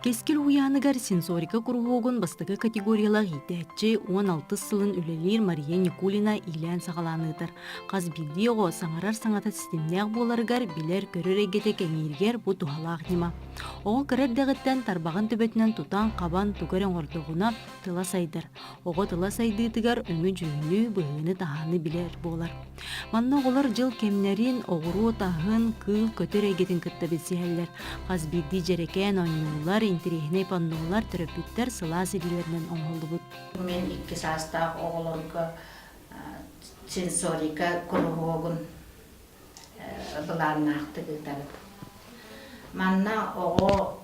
Кэскил уһуйааныгар сенсорика куруһуогун бастакы категориялаах иитээччи 16 сылын үлэлиир Мария Никулина иилээн-саҕалаан ыытар. Хас биирдии оҕо саҥарар саҥата ситимнээх буоларыгар, билэр-көрөр эйгэтэ кэҥииригэр бу туһалаах ньыма. Оҕо кыра эрдэҕиттэн тарбаҕын төбөтүнэн тутан-хабан тугу эрэ оҥордоҕуна, тыла сайдар. Оҕо тыла сайдыытыгар өҥү-дьүһүнү, быһыыны-таһааны билэр буолар. Манна оҕолор дьыл кэмнэрин, оҕуруот аһын, кыыл, көтөр эйгэтин кытта билсиһэллэр. Хас биирдии дьэрэкээн оонньуулар, интэриэһинэй паннолар төрөппүттэр сылаас илиилэринэн оҥоһуллубут. Мин икки саастаах оҕолорго сенсорика куруһуогун былааннаахтык ыытабыт. Манна оҕо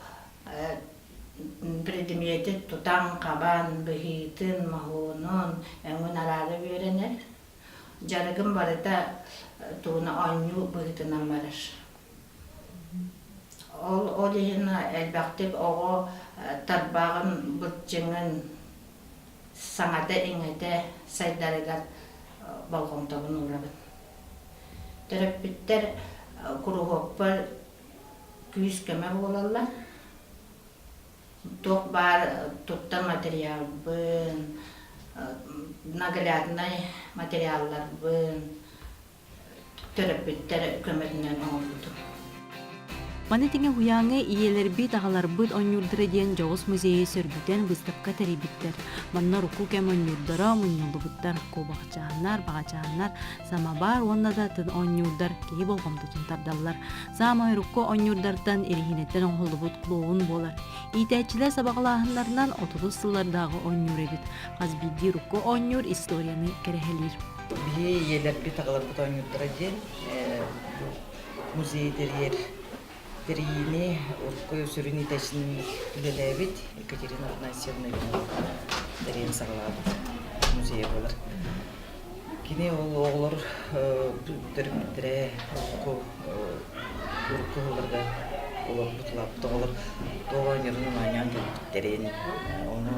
предмети тутан-хабан, быһыытын, моһуонун, өҥүн араара үөрэнэр. Дьарыгым барыта тууна оонньуу быһыытынан барар. Ол, ол иһин элбэхтик оҕо тарбаҕын, быччыҥын саҥата-иҥэтэ сайдарыгар болҕомтобун уурабын. Төрөппүттэр куруһуокпар күүс-көмө буолаллар. Туох баар туттар материалбын, нагляднай материалларбын төрөппүттэр көмөтүнэн оҥорбутум. Маны тэҥэ уһуйааҥҥа ийэлэрбит, аҕаларбыт оонньуурдара диэн дьоҕус музейы сөргүтэн выставка тэрийбиттэр. Манна урукку кэм оонньуурдара мунньуллубуттар, куобахчааннар, баҕачааннар, самобар уонна да атын оонньуурдар киһи болҕомтотун тардаллар. Саамай урукку оонньуурдартан эрэһиинэттэн оҥоһуллубут клоун буолар. Иитээччилэр сабаҕалааһыннарынан 30 сыллардааҕы оонньуур эбит. Хас биирдии урукку оонньуур историяны кэрэһэлиир. Биһи ийэлэрбит, аҕаларбыт оонньуурдара диэн музей тэрийэр тэрийиини урукку сүрүн иитээччинэн үлэлээбит Екатерина Афанасьевна Иванова тэрийэн саҕалаабыт музейа буолар. Кини ол оҕолор төрөппүттэрэ урукку урукку сылларга олорбут улааппыт оҕолор туох оонньуурун оонньоон кэлбиттэрин ону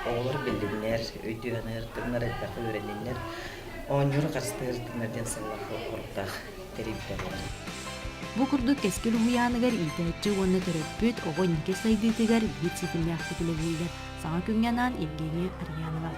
оҕолор биллиннэр, өйдүү-саныыр элбэххэ үөрэнниннэр, оонньууру харыстыыр диэн сыллаах хоруктаах тэрийбитэ буолар. Бу курдук Кэскил уһуйааныгар иитээччи уонна төрөппүт оҕо инники сайдыытыгар биир ситимнээхтик үлэлииллэр. Саҥа күҥҥэ анаан Евгения Арьянова.